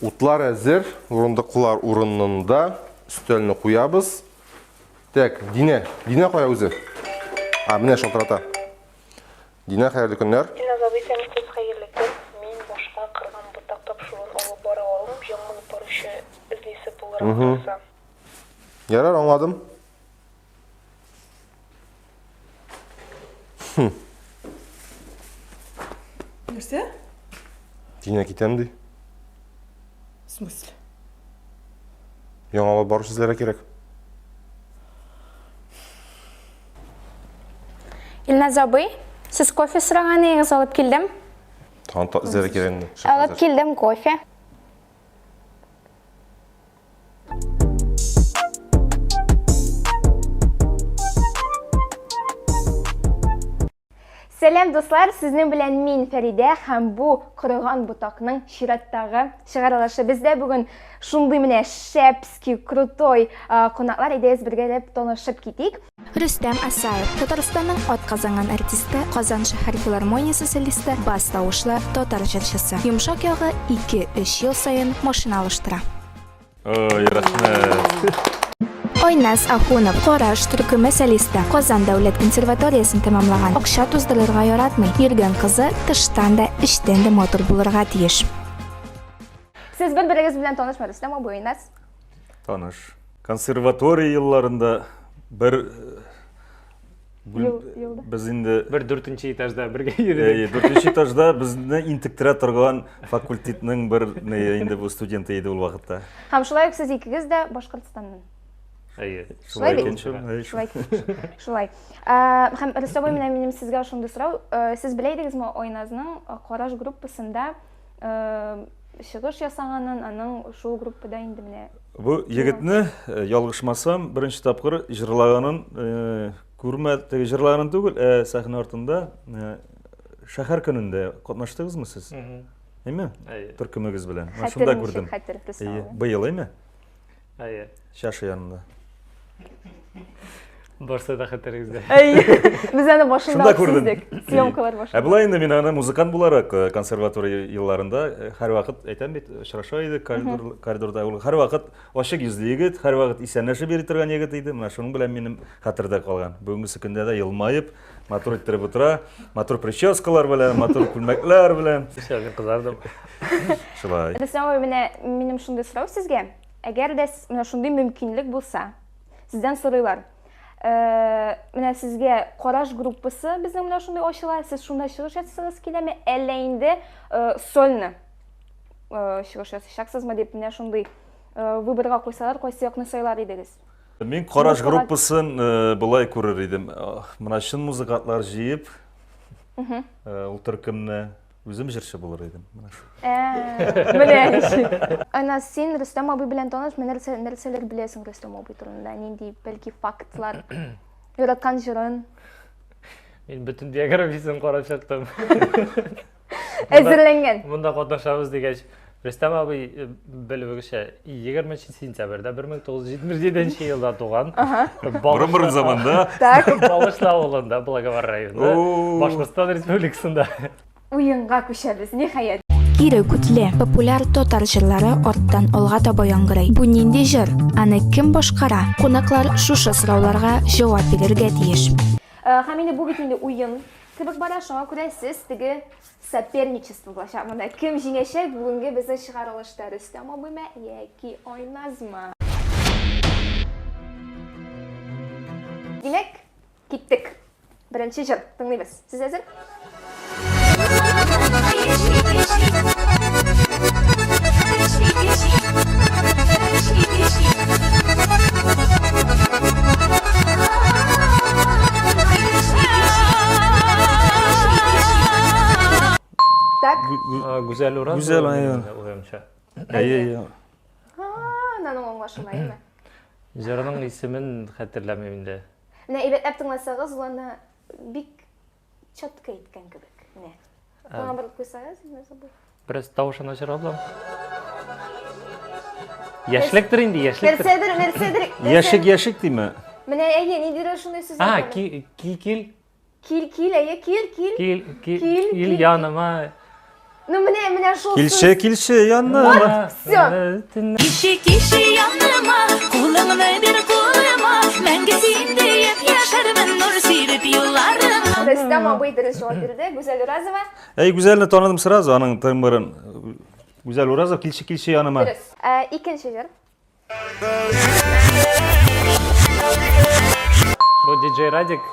Утлар әзер, урындыклар урынында, өстәлне куябыз. Так, Динә, Динә кая үзе? А, менә шалтырата. Динә, хәерле көннәр. Диназ абый, исәнмесез, хәерле көн. Мин башка кырган ботак тапшыруын алып бара алмыйм, яңа алып баручы эзлисе булыр ахрысы. Ярар, аңладым. Хм. Нәрсә? Динә китәм ди. В смысле? Яңа алып баручы эзләргә кирәк. Илназ абый, сез кофе сораган идегез, алып килдем. Тагын та эзләргә кирәк инде. Алып килдем кофе. Сәлам, дуслар! Сезнең белән мин Фәридә һәм бу корыган ботакның чираттагы чыгарылышы. Бездә бүген шундый менә шәпский, крутой кунаклар. Әйдәгез бергәләп танышып китик. Рөстәм Асаев, Татарстанның атказанган артисты, Казан шәһәр филармониясе солисты, бас тавышлы татар җырчысы. Йомшак ягы, ике-өч ел саен машина алыштыра. Ой, рәхмәт. Айназ Ахунов, Караш төркеме солисты, Казан дәүләт консерваториясен тәмамлаган. Акча туздырырга яратмый. Йөргән кызы тыштан да, эчтән дә матур булырга тиеш. Сез бер-берегез белән танышмы, Рөстәм абый, Айназ? Таныш. Консерватория елларында бер Ел, без инде бер дүртенче этажда бергә йөрдек. Әйе, дүртенче этажда безне интектерә торган факультетның бер инде бу студенты иде ул вакытта. Һәм шулай ук сез икегез дә Башкортстаннан. Әйе. Шулай бит? Шулай. Шулай. Һәм Рөстәм абый, менә минем сезгә шундый сорау. Сез белә идегезме Айназның Караш группасында чыгыш ясаганын, аның шул группада инде менә Бу егетне, э, ялгышмасам, беренче тапкыр җырлаганын э, күрмә, теге җырлаганын түгел, ә сәхнә артында э, шәһәр көнендә катнаштыгызмы сез? Әйме? Төркемегез белән. Менә шунда күрдем. Хәтер, Әйе, быел, әйме? Әйе. Чаша янында. Барсы да хәтерегездә. Әйе. Без аны башында Шунда ук күрдем. сиздек. Съемкалар башында. Ә болай инде мин аны музыкант буларак э, консерватория елларында э, һәрвакыт әйтәм бит, очраша идек коридор, коридорда. Ул һәрвакыт ачык йөзле егет, һәрвакыт исәнләшеп йөри торган егет иде. Менә шуның белән минем хәтердә калган. Бүгенгесе көндә дә елмаеп, матур иттереп утыра, матур прическалар белән, матур күлмәкләр белән. Всё, мин кызардым. Шулай. Рөстәм абый, менә минем шундый сорау сезгә. Әгәр дә менә шундый мөмкинлек булса, сездән сорыйлар. Э, менә сезгә караш группасы безнең менә шундый ачыла, сез шунда чыгыш ясасыгыз киләме, әллә инде э, сольно э, чыгыш ясыйчаксызмы дип менә шундый выборга куйсалар, кайсы якны сайлар идегез? Мин караш группасын болай күрер идем. Менә чын музыкантлар җыеп, ул төркемне Үзем җырчы булыр идем. Менә шул. Ә, менә ничек. Айназ, син Рөстәм абый белән таныш, менә нәрсә, нәрсәләр беләсең Рөстәм абый турында? Нинди, бәлки, фактлар? Яраткан җырын? Мин бөтен биографиясен карап чыктым. Әзерләнгән. Монда катнашабыз дигәч, Рөстәм абый, э, белүегезчә, 20 сентябрьдә 1977 елда туган. Борын-борын заманда. Так. Балышлы авылында, Благовар районы, Башкортстан Республикасында. Уенга күчәбез, ниһаять. Кире күтле, популяр татар җырлары арттан алга таба яңгырый. Бу нинди җыр? Аны кем башкара? Кунаклар шушы сорауларга җавап бирергә тиеш. Э, һәм инде бу бит инде уен кебек бара, шуңа күрә сез теге Соперничество булачак монда. Кем җиңәчәк бүгенге безнең чыгарылышта, Рөстәм абыймы яки Айназмы? Димәк, киттек. Беренче җыр тыңлыйбыз. Сез әзер? Так. Гүзәл Ураз. Гүзәл, әйе. Уемча. Әйе, әйе. Аның аңлашыла, әйеме? Җырның исемен хәтерләмим инде. Менә әйбәтләп тыңласагыз, ул аны бик четко әйткән кебек. Менә. Моңа бер куйсагыз, нәрсә бу? Бераз тавышын ачырга булам. Яшьлектер инде, яшьлектер. Нәрсәдер, нәрсәдер. Яшек, яшек диме? Менә әйе, ниндидер шундый сүз. А, ки, ки, кил. Кил, кил, әйе, кил, кил. Кил, кил, кил яныма. Ну менә, менә шул Килче, килче яныма. Все. Килче, килче яныма, кулыңны бир кулыма, мәңге син диеп яшәрмен, нур сиреп юлларыма. Рөстәм абый дөрес җавап бирде. Гүзәл Уразова. Әй, Гүзәлне таныдым сразу, аның тембрын. Гүзәл Уразова, килче, килче яныма. Дөрес. Ә, икенче җыр. Бу DJ Радик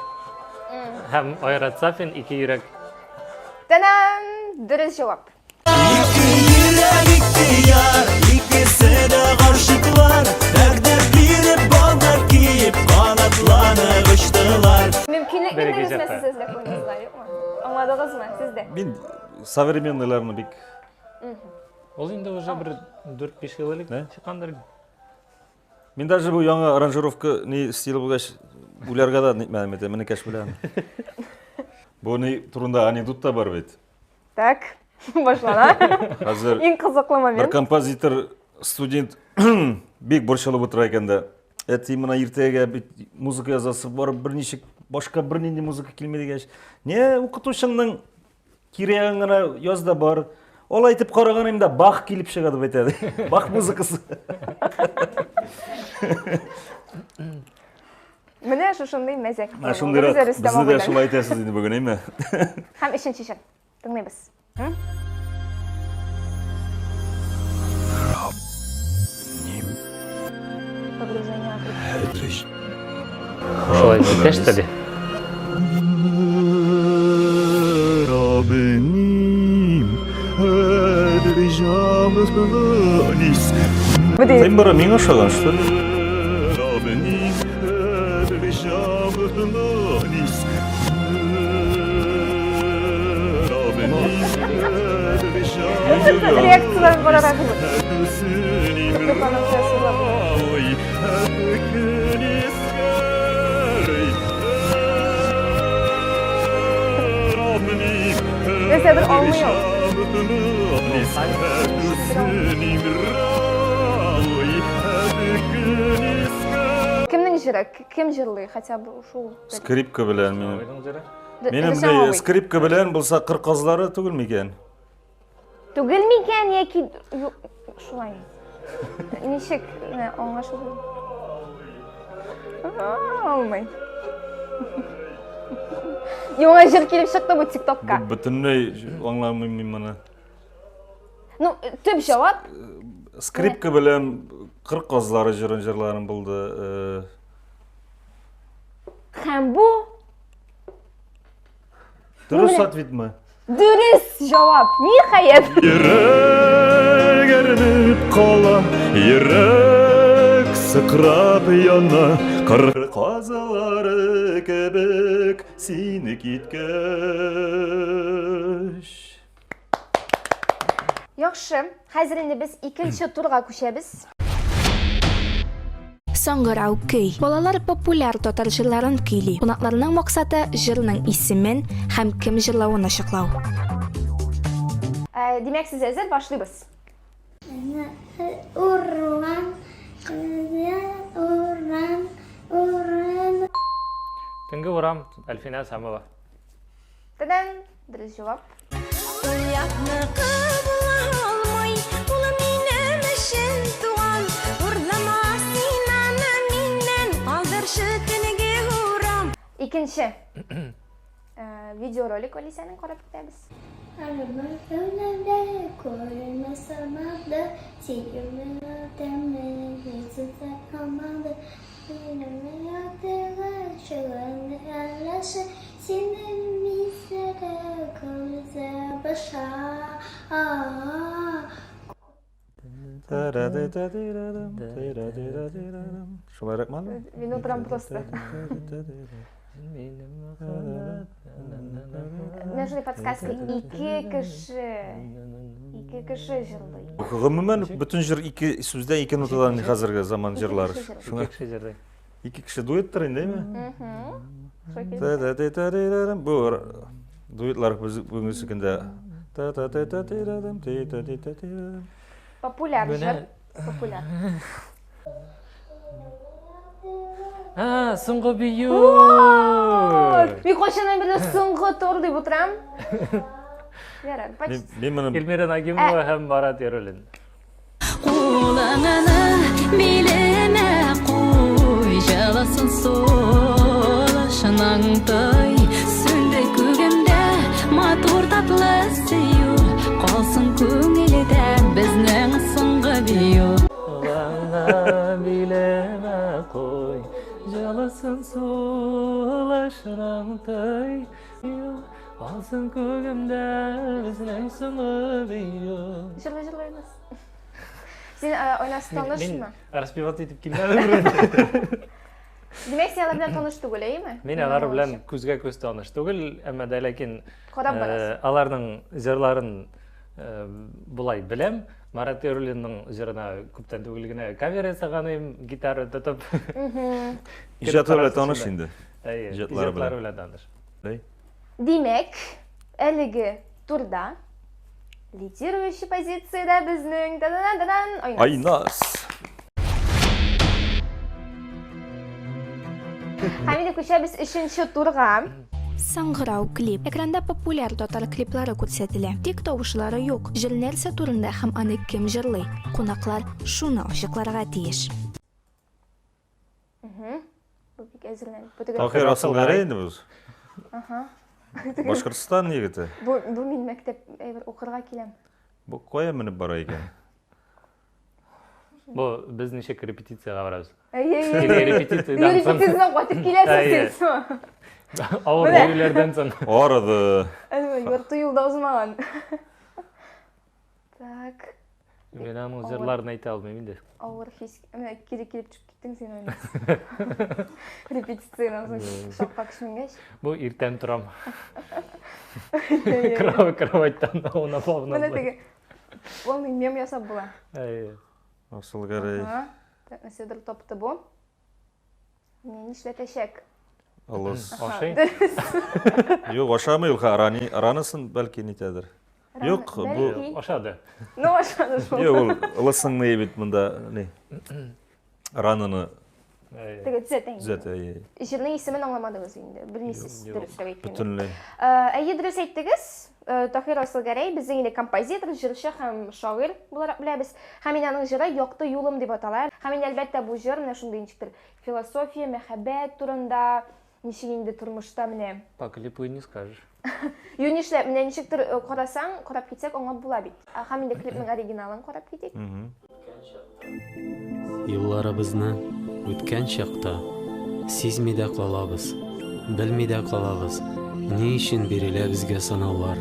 һәм Айрат Сафин ике йөрәк. Та-дам! Дөрес җавап. Ике йөрәк, ике яр, икесе дә гашыйклар, Вәгъдә биреп, балдар киеп, канатланып очтылар. Мөмкинлек Бер бирдегезме гәҗәпә. сез эзләп куйдыгызга, юкмы? Аңладыгызмы сез дә? Мин современныйларны бик Ул инде уже бер 4-5 ел элек чыккандыр. Мин даже бу яңа аранжировка ни стиле булгач, уйларга да нитмәдем инде, менекәш белән. Бу ни турында анекдот та бар бит. Так, башлана. Хәзер Иң кызыклы бер момент. композитор студент бик борчылып утыра икән дә. Әти, менә иртәгә бит музыка язасы бар, берничек башка бернинди музыка килми дигәч, не укытучыңның Кирәген генә яз да бар. Алай итеп караган инде Бах килеп чыга дип әйтә. Бах музыкасы. Менә шушындый мәзәк. Менә шундыйрак безне дә шулай әйтәсез инде бүген, әйме? Һәм өченче җыр. Тыңлыйбыз. Погружение Шулай итә, что ли? Тембры миңа ошаган, что ли? Реакцияләрен карарга кызык. Нәрсәдер аңлый ул. Кемнең җыры? Кем җырлый? Хотя бы шул. Скрипка белән минем. Минем скрипка белән булса кыр казлары түгел микән? Түгел микән яки юк, шулай. Ничек менә аңлашылды? Алмый. Яңа җыр килеп чыкты бу ТикТокка. Бу бөтенләй аңламыйм мин моны. Ну, төп җавап. Скрипка белән кыр казлары җырын җырларым булды. Һәм бу Дөрес ответмы? Дөрес җавап. Ниһаять. Йөрәк әрнеп кала, йөрәк сыкрап яна, кыр казалары кебек сине киткәч. Яхшы. Хәзер инде без икенче турга күчәбез. Саңгырау көй. Балалар популяр татар җырларын көйли. Кунакларның максаты җырның исемен һәм кем җырлавын ачыклау. Ә, димәк, сез әзер, башлыйбыз. Урман, урман, урман. Төнге урам, Әлфинә Сәмова. Та-дам! Дөрес җавап. Оятныкы була алмый, ул минем өчен туган. Урлама син аны миннән, калдырчы төнге урам. Икенче э, видеоролик Алисәнең карап китәбез. Шулайрак маны? Мин утырам просто. Менә шундый подсказка. Ике кеше. Ике кеше җырлый. Гомумән, бөтен җыр ике сүздә, ике нотадан хәзерге заман җырлары. Ике кеше җырлый. Ике кеше дуэттыр инде, әйме? Бу дуэтлар бүгенге көндә. Популяр җыр. Популяр. А, соңгы бию. Мин кайчаннан бирле соңгы тур дип утырам. Ярар, почти. Мин моны Эльмира Нагимова һәм Марат Яруллин. Кулыңны билемә куй, җылысын сулышының той. Сүнде күгемдә матур татлы сөю, калсын күңелдә безнең соңгы бию. Кулыңны билемә куй, җылысын сулышының той. Калсын күгемдә безнең соңгы бию. Җырлый, җырлый, Айназ. Син Айназ танышмы? Мин распевать итеп килмәдем. Димәк, син алар белән таныш түгел, әйеме? Мин алар белән күзгә күз таныш түгел, әмма дә ләкин Карап барасың. Аларның җырларын болай беләм. Марат Яруллинның җырына күптән түгел генә кавер ясаган идем, гитара тотып. Иҗаты белән таныш инде. Әйе, иҗатлары белән таныш. Димәк, әлеге турда лидирующий позициядә безнең та-да-дан-да-дан Айназ. Айназ. Һәм инде күчәбез өченче турга. Саңгырау клип. Экранда популяр татар клиплары күрсәтелә. Тик тавышлары юк. Җыр нәрсә турында һәм аны кем җырлый? Кунаклар шуны ачыкларга тиеш. Бу бик әзерләнеп. Бу теге Таһир Асылгәрәй инде бу. Ага. Башкортстан егете. Бу бу мин мәктәп әйбер укырга киләм. Бу кая менеп бара икән? Бу без ничек репетициягә барабыз? Әйе, әйе. Или репетициядән соң. Репетициядән кайтып киләсең син. Авыр йөрүләрдән соң. Арыды. Әнә ярты юлда узмаган. Так. Мин аның җырларын әйтә алмыйм инде. Авыр хис. Менә кире килеп төшеп киттең син инде. Репетициядән соң шакка төшенгәч. Бу иртән торам. Кроватьтан аунап аунап. Менә теге полный мем ясап була. Әйе. Асылгәрәй. Так, нәрсәдер тапты бу. Менә нишләтәчәк? Ылыс. Ашый. Юк, ашамый ул, рани, ранысын бәлки нитәдер. Юк, бу ашады. Ну, ашады шул. Юк, ул ылысыңны бит монда ни. Раныны Теге төзәтә инде. Төзәтә, әйе. Җырның исемен аңламадыгыз инде, белмисез дөресрәк әйткәндә. Бөтенләй. Әйе, дөрес әйттегез. Таһир Асылгәрәй безнең инде композитор, җырчы һәм шагыйрь буларак беләбез. Һәм инде аның җыры Якты юлым дип атала. Һәм инде әлбәттә бу җыр менә шундый ничектер философия, мәхәббәт турында, ничек инде тормышта менә. По клипу и не скажешь. Юк, нишләп, менә ничектер э, карасаң, карап китсәк, аңлап була бит. Һәм инде клипның оригиналын карап китик. Юлларыбызны үткән чакта сизми дә калабыз, белми дә калабыз, ни өчен бирелә безгә сынаулар?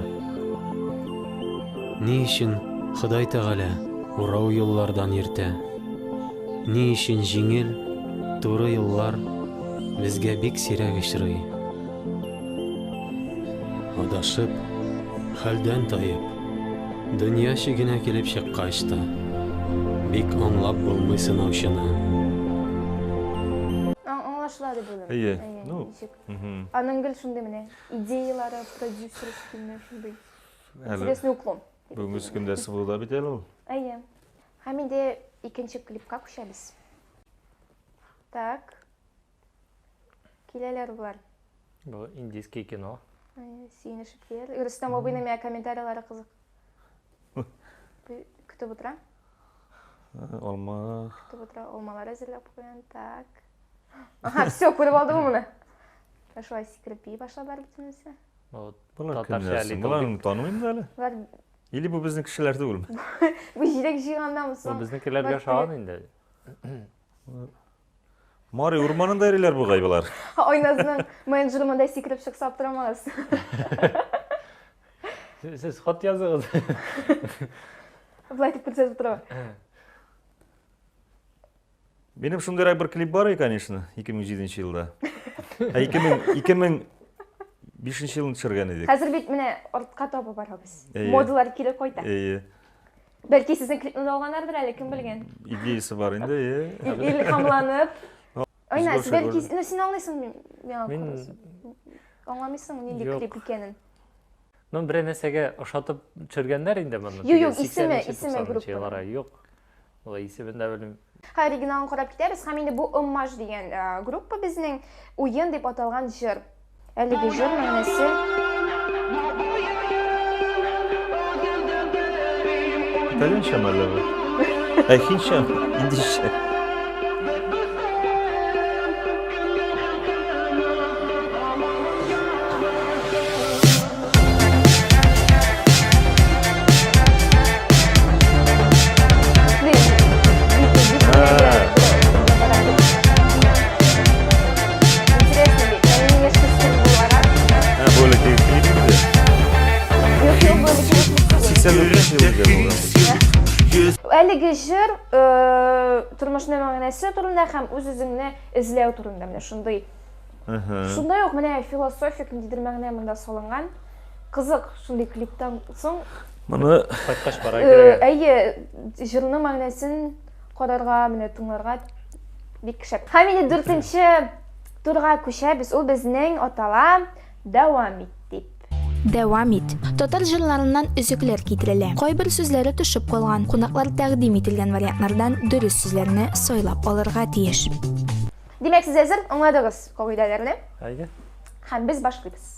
Ни өчен Ходай Тәгалә урау юллардан йөртә? Ни өчен җиңел, туры юллар безгә бик сирәк очрый? Адашып, хәлдән таеп, дөнья чигенә килеп чыккач та, бик аңлап булмый сынаучыны. Аңлашыла дип уйлыйм. Әйе, ну, ничек. Аның гел шундый менә идеялары, продюсерский менә шундый. Интересный уклон. Бүгенге көндә СВОда бит әле ул. Әйе. Һәм инде икенче клипка күчәбез. Так. Киләләр болар. Бу индийский кино. Сөенешеп киләләр. Рөстәм абыйның миңа комментарийлары кызык. Көтеп утыра. Алма. Көтеп утыра, алмалар әзерләп куйган. Так. Ага, все, күреп алдым моны. Шулай сикереп бии башладылар бөтенесе. Вот. Болар кемнәр соң? Боларны танымыйм да әле. Болар Или бу безнең кешеләр түгелме? Бу җиләк җыйганнан соң. Бу безнекеләргә ошаган инде. Мари урманында йөриләр бугай болар. Айназның менеджеры монда сикереп чыкса аптырамагыз. Сез хат языгыз. Болай итеп күрсәтеп тора. Минем шундыйрак бер клип бар, конечно, 2007 елда. Ә 2000 2005 елны төшергән идек. Хәзер бит менә артка таба барабыз. Әйе. Модалар кире кайта. Әйе. Бәлки сезнең клипны да алганнардыр әле, кем белгән. Идеясы бар инде, әйе. Илһамланып. Айназ, Үзгәрше бәлки, күрде. ну син аңлыйсың миңа Мин- карасаң. Аңламыйсың нинди Юк. клип икәнен. Ну, берәр нәрсәгә ошатып төшергәннәр инде моны. Юк, юк, исеме, исеме группа. группаның. Юк. Улай исемен дә белмим. Һә, оригиналын карап китәбез. Һәм инде бу Оммаж дигән э, группа безнең Уен дип аталган җыр. Әлеге җыр мәгънәсе. Итальянчамы әллә бу? Ә һиндчәме? Индийчә. Әлеге җыр э, тормышның мәгънәсе турында һәм үз-үзеңне эзләү турында менә шундый. Шундай ук менә философик ниндидер мәгънә монда салынган. Кызык, шундый клиптан соң. Моны кайткач карарга кирәк. Әйе, җырның мәгънәсен карарга, менә тыңларга бик шәп. Һәм инде дүртенче турга күчәбез. Ул безнең атала Дәвам ит дип. Дәвам ит. Татар җырларыннан өзекләр китерелә. Кайбер сүзләре төшеп калган. Кунаклар тәкъдим ителгән вариантлардан дөрес сүзләрне сайлап алырга тиеш. Димәк, сез әзер, аңладыгыз кагыйдәләрне? Әйе. Һәм без башлыйбыз.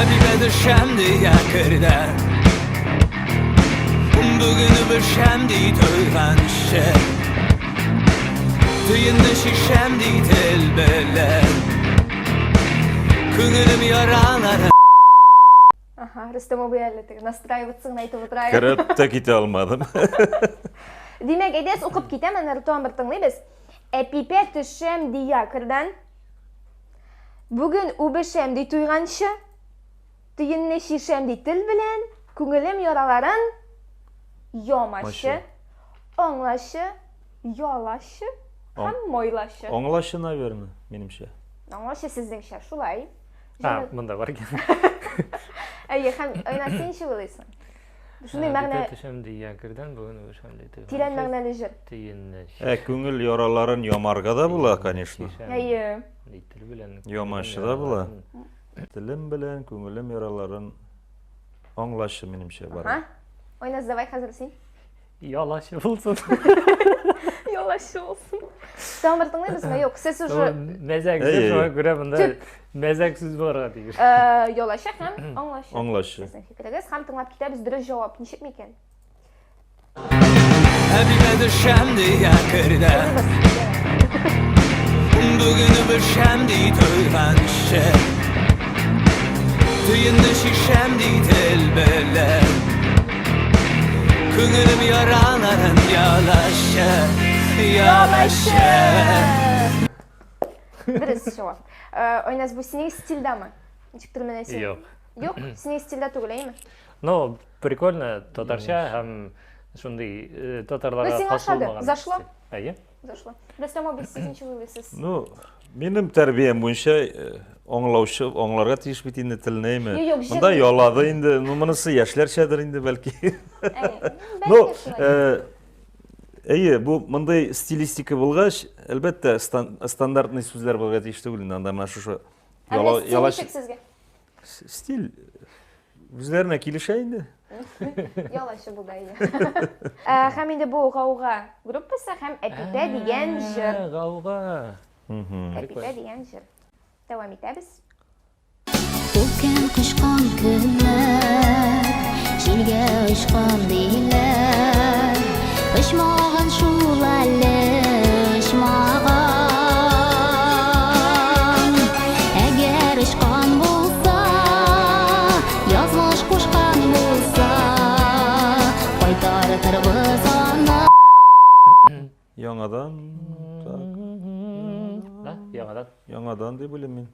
Әбибә төшәм ди әкердән Бүген үбешәм ди туйганчы Төенне чишәм ди тел белән Күңелем яралары Ага, Рөстәм абый әле теге настраиваться гына итеп утыра. Кереп тә китә алмадым. Димәк, әйдәгез укып китәм, аннары тагын бер тыңлыйбыз. Әпипә төшәм ди якорьдан. Бүген үбешәм ди туйганчы. Төенне чишәм ди тел белән. Күңелем яраларын ямачы, аңлачы, ялачы һәм майлачы. Аңлачы, наверное, минемчә. Аңлачы сезнеңчә, шулай. А, монда бар икән. Әйе, һәм Айназ, син ничек уйлыйсың? Шундый мәгънә. Төшәм ди якорьдан, бүген үбешәм ди туйганчы. Тирән мәгънәле җыр. Төенне. Ә күңел яраларын ямарга да була, конечно. Әйе. Тел белән. Ямашы да була. Телем белән күңелем яраларын аңлашы, минемчә, бар. Ага. Айназ, давай хәзер син. Ялашы булсын. Ялашы булсын. Тагын бер тыңлыйбызмы? Юк, сез уже Мәзәк сүз шуңа күрә монда мәзәк сүз булырга тиеш. Э, ялашы һәм аңлашы. Аңлашы. Сезнең фикерегез һәм тыңлап китәбез дөрес җавап ничек микән? Әбимә төшәм ди әкердән Бүген үбешәм ди туйганчы Төенне чишәм ди тел белән Күңелем яраларын ялашы, ялашы Дөрес җавап. Э, Айназ, бу синең стильдәме? Ничектер менә син. Юк. Юк, синең стильдә түгел, әйеме? Ну, прикольно, татарча һәм шундый э, татарларга Ну, сиңа хас ошады. булмаган. Зашло? стиль. Әйе. Зашло. Рөстәм абый, сез ничек уйлыйсыз? Ну, минем тәрбиям буенча э, аңлаучы, аңларга тиеш бит инде телне, әйме? Юк, юк, Монда җыр- ялады инде, ну монысы яшьләрчәдер инде бәлки. Әйе. Ну, Бәлки шулай. э, әйе, бу мондый стилистика булгач, әлбәттә, стандартный сүзләр булырга тиеш түгел инде, анда менә шушы Ә менә стиль ничек сезгә? Стиль үзләренә килешә инде. Яланчы булды әйе. Ә, Һәм инде бу Гауга группасы һәм Әпипә дигән җыр. Гауга. Әпипә дигән җыр. Дәвам итәбез. Үпкән кочкан көннәр, җилгә очкан диләр. Очмаган шул әле, очмаган. Әгәр очкан булса, язмыш кушкан булса, кайтартырбыз аны. Яңадан. Так. Да, яңадан. Яңадан дип уйлыйм мин.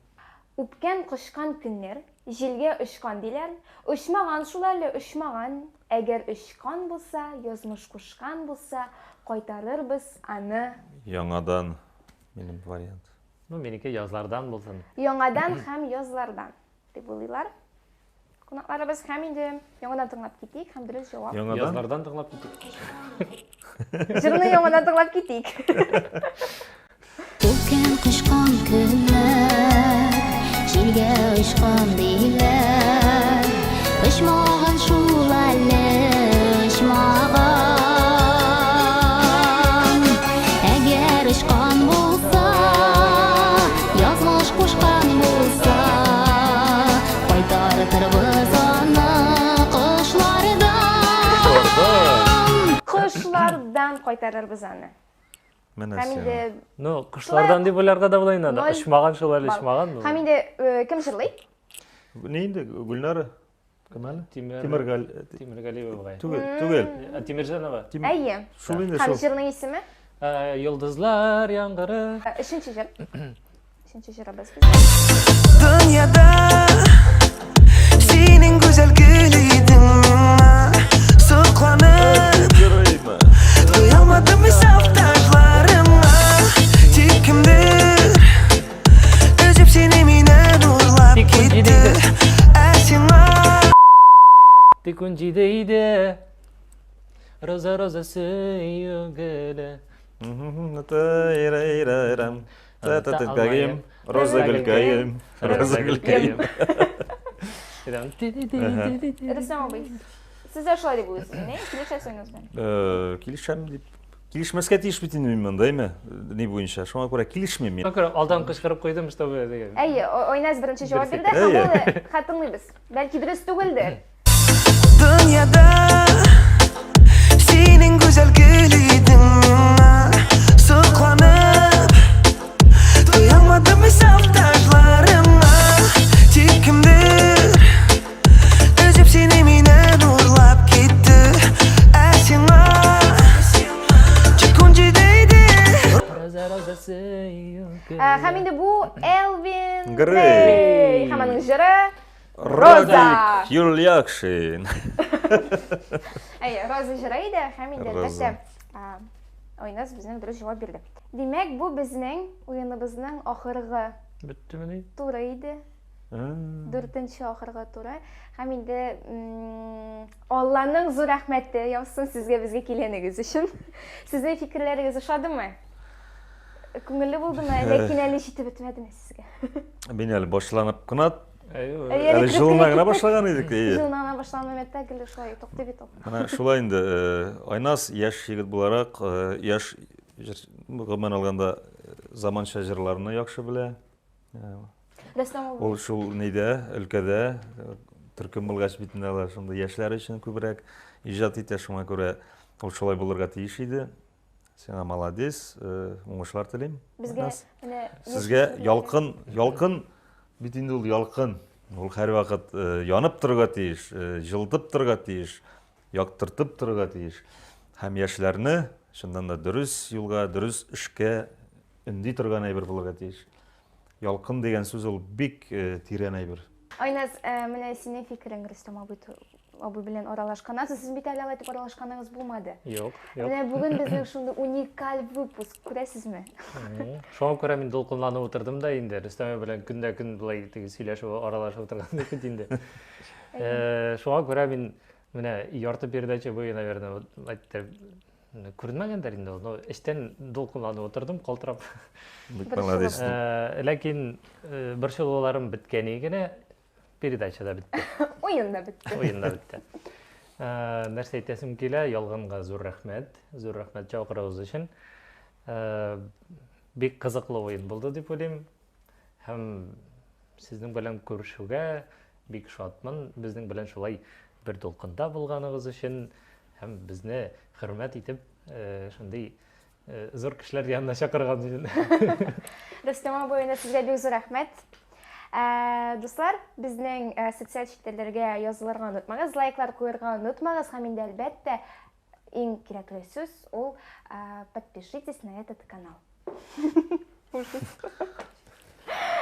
Үпкән кочкан көннәр, җилгә очкан диләр. Очмаган шул әле, очмаган. Әгәр очкан булса, язмыш кушкан булса, кайтарырбыз аны. Яңадан минем вариант. Ну, минеке язлардан булсын. Яңадан һәм язлардан, дип уйлыйлар кунакларыбыз. Һәм инде яңадан тыңлап китик һәм дөрес җавап. Яңадан? Язлардан тыңлап китик. Җырны яңадан тыңлап китик. Үпкән кочкан көннәр, җилгә очкан диләр. Очмаган шул әле, очмаган. Әгәр очкан булса, язмыш кушкан булса, кайтартырбыз аны кошлардан. кайтарырбыз аны. Менә Һәм инде Ну, кошлардан дип уйларга да була инде. Ноль Очмаган шул әле, балл. очмаган. Һәм инде э, кем җырлый? Ни инде Гөлнара? Кем әле? Тимер Тимергал Тимергалиева бугай. Түгел, түгел. Э, Тимерҗанова. Әйе. Шул инде Һәм шул. җырның исеме? Э, Йолдызлар яңгыры. Э, Өченче җыр. Өченче җырыбыз безнең. Дөньяда синең гүзәл гөл идең миңа сокланып Туялмадым мин саф ташларыңа Тик кемдер өзеп сине миннән урлап китте Ә сиңа Тик 17 иде. Роза, роза сөю гөле. Та-та-та-тагим, Роза гөлкәем, Роза гөлкәем. Рөстәм абый, сез дә шулай дип уйлыйсыз, не? Килешәсез Айназ белән? Э, Килешәм дип. Килешмәскә тиеш бит инде мин монда, әйме? Ни буенча. Шуңа күрә килешмим мин. Шуңа күрә алдан кычкырып куйдым, чтобы теге. Әйе, Айназ беренче җавап бирде, һәм ул хатынлыйбыз. Бәлки дөрес түгелдер. Дөньяда синең гүзәл гөл идең миңа сокланып Туялмадым мин саф ташларыңа Тик кемдер өзеп сине миннән урлап китте Ә сиңа тик 17 иде Роза, роза сөю гөле. Һәм инде бу Элвин Грей. Грей. Һәм аның җыры Роза. Радик Юльякшин. Әйе, Роза җыры иде һәм инде Роза. әлбәттә Айназ безнең дөрес җавап бирде. Димәк, бу безнең уеныбызның ахыргы Беттемени? туры иде. Дүртенче ахыргы туры. Һәм инде Алланың зур рәхмәте яусын сезгә безгә килгәнегез өчен. Сезнең фикерләрегез ошадымы? Күңелле булдымы? Ләкин әле җитеп бетмәдеме сезгә? Мин әле башланып кына Әле Әле җылына гына башлаган идек. әйе. Җылына гына башлаган мәктәп гел шулай туктый бит ул. Менә шулай инде э, Айназ яшь егет буларак, э, яшь гомумән алганда э, заманча җырларны яхшы белә. Рәссам Ул шул нидә, өлкәдә төркем булгач бит инде алар шундый яшьләр өчен күбрәк иҗат итә, шуңа күрә ул шулай булырга тиеш иде. Сиңа молодец, уңышлар телим. Безгә менә Сезгә ялкын, ялкын бит инде ул ялкын. Ул һәрвакыт янып торырга тиеш, җылытып торырга тиеш, яктыртып торырга тиеш. Һәм яшьләрне чыннан да дөрес юлга, дөрес эшкә өнди торган әйбер булырга тиеш. Ялкын дигән сүз ул бик тирән әйбер. Айназ, менә синең фикерең Рөстәм абый абый белән аралашканнан соң, сез бит әле алай итеп аралашканыгыз булмады. Юк, юк. Менә бүген безнең шундый уникаль выпуск, күрәсезме? Шуңа күрә мин дулкынланып утырдым да инде. Рөстәм абый белән көндә көн болай теге сөйләшеп, аралашып утырган бит инде. Шуңа күрә мин менә ярты передача буе, наверное, вот Күренмәгәндер инде ул, но эчтән дулкынланып утырдым, калтырап. Бик молодец. Ләкин борчылуларым беткән генә передача да бетте. Уен да бетте. Уен да бетте. Нәрсә әйтәсем килә, ялганга зур рәхмәт. Зур рәхмәт чакыруыгыз өчен. Бик кызыклы уен булды дип уйлыйм. Һәм сезнең белән күрешүгә бик шатмын. Безнең белән шулай бер дулкында булганыгыз өчен һәм безне хөрмәт итеп шундый зур кешеләр янына чакырган өчен. Рөстәм абый, менә сезгә бик зур рәхмәт. Дуслар, безнең социаль челтәрләргә язылырга онытмагыз, лайклар куярга онытмагыз һәм инде әлбәттә иң кирәкле сүз ул подпишитесь на этот канал.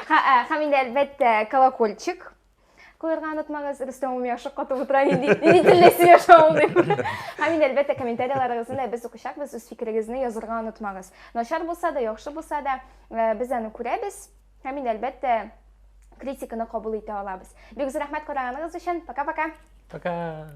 Һәм инде әлбәттә колокольчик куярга онытмагыз. Рөстәм ул миңа шаккатып утыра, нинди нинди телдә сөйләшә ул дип. Һәм инде әлбәттә комментарийларыгызны да без укыйчакбыз, үз фикерегезне язырга онытмагыз. Начар булса да, яхшы булса да, без аны күрәбез. Һәм инде әлбәттә критиканы кабул итә алабыз. Бик зур рәхмәт караганыгыз өчен. Пока-пока. Пока.